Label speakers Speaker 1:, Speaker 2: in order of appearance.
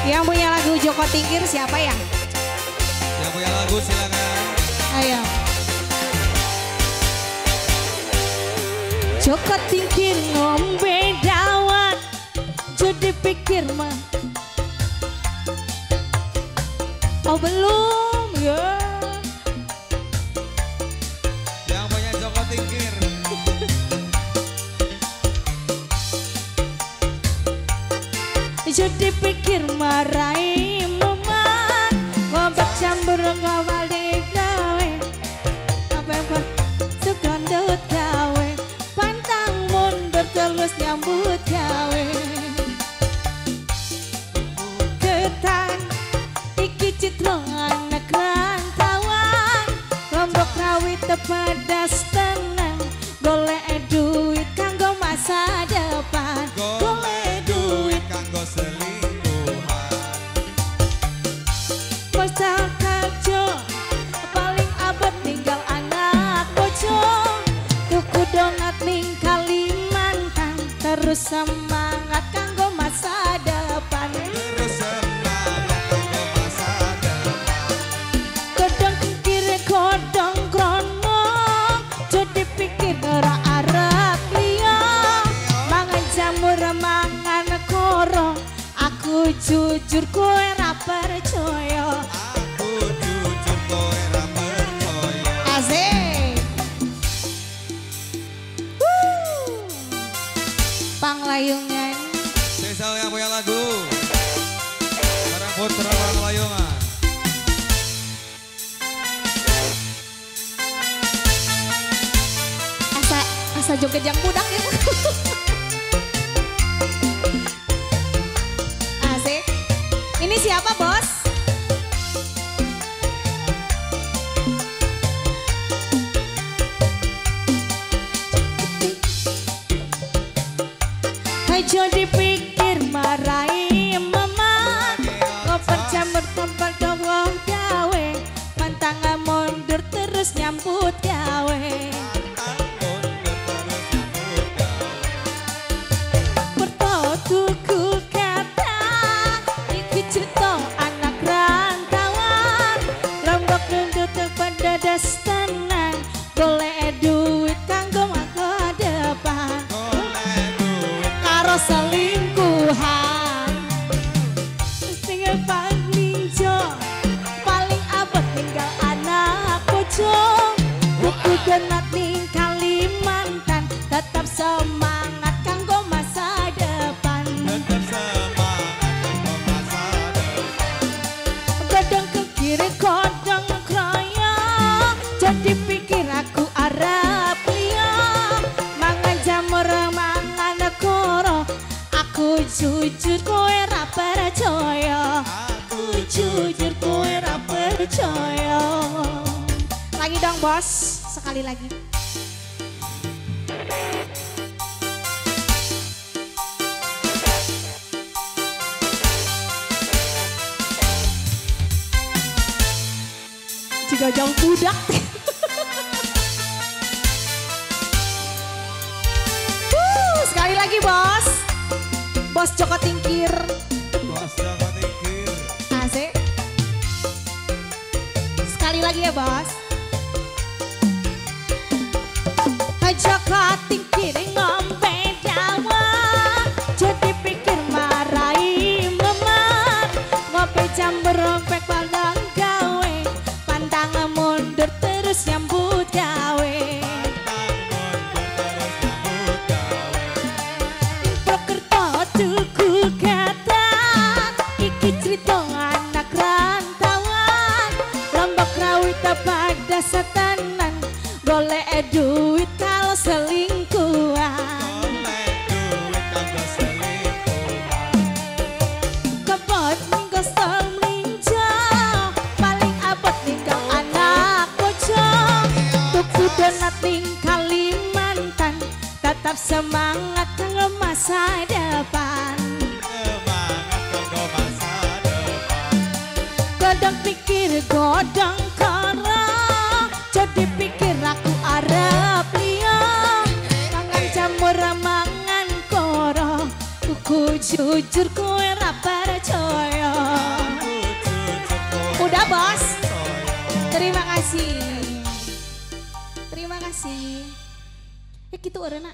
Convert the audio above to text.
Speaker 1: Yang punya lagu Joko Tingkir siapa ya?
Speaker 2: Yang punya lagu silakan.
Speaker 1: Ayo. Joko Tingkir ngombe dawet, jadi pikir mah. Oh belum ya.
Speaker 2: Yang punya Joko Tingkir.
Speaker 1: Jadi pikir marai meman, ngombak campur ngawal gawe, apa sukandut gawe, pantang mundur terus nyambut gawe. Ketan iki citra anak rantauan, lombok rawit pedas tenang, golek duit kanggo masa depan.
Speaker 2: Golek duit kanggo selingkuhan.
Speaker 1: Bocah kajo paling abot tinggal anak bojo, tuku donat ning Kalimantan, terus semangat kanggo masa depan.
Speaker 2: Terus semangat kanggo masa depan.
Speaker 1: Godong kikir godong krono, jadi pikir ora arep liya, mangan jamur mangan koro, aku jujur kowe ra percaya.
Speaker 2: Aku jujur kowe ra percaya.
Speaker 1: Asik. Panglayungan.
Speaker 2: Sesal yang punya lagu. Barang Putra Panglayungan.
Speaker 1: Asa asa joget yang budak ya. Asik. Ini siapa bos? Ajo dipikir marai mama, ngoper jamur tempat doang gawe, pantang mundur terus nyambut gawe. Tuku kata iki cerita anak rantauan, lombok nunduk pada dastanan, golek duit kanggo masa depan,
Speaker 2: Golek duit
Speaker 1: karo selingkuhan. Tinggal paling paling abot tinggal anak bojo, buku donat ning Kalimantan, tetap semangat kanggo masa depan.
Speaker 2: Tetap semangat kanggo masa depan.
Speaker 1: Godong ke kiri godong kroyo, jadi pikir aku arep liya, mangan jamur mangan koro, aku jujur kowe ra percaya.
Speaker 2: Aku
Speaker 1: Jujur kowe ra percaya. Lagi dong bos, sekali lagi. Jika jauh budak. Sekali lagi bos. Bos Joko Tingkir.
Speaker 2: Bos Joko Tingkir.
Speaker 1: Asik. Sekali lagi ya bos. Joko Tingkir ngombe dawet, jadi pikir marai memar, ngopi jamur rompek padang gawe, pantang mundur terus nyambut gawe.
Speaker 2: Pantang mundur terus nyambut gawe.
Speaker 1: Prokerto tuku kata iki cerita anak rantauan, lombok rawit pada setanan, golek duit kalau selingkuhan.
Speaker 2: Golek duit kanggo selingkuhan.
Speaker 1: Kebot gosol mlinjo, paling abot tinggal anak bojo, tuku donat ning Kalimantan, tetap semangat kanggo masa depan.
Speaker 2: Semangat kanggo masa depan.
Speaker 1: Godong pikir godong koro, jadi pikir aku arep liya, mangan jamur mangan koro, aku jujur kowe ra percaya. bos. Terima kasih. Terima kasih. Gitu orena.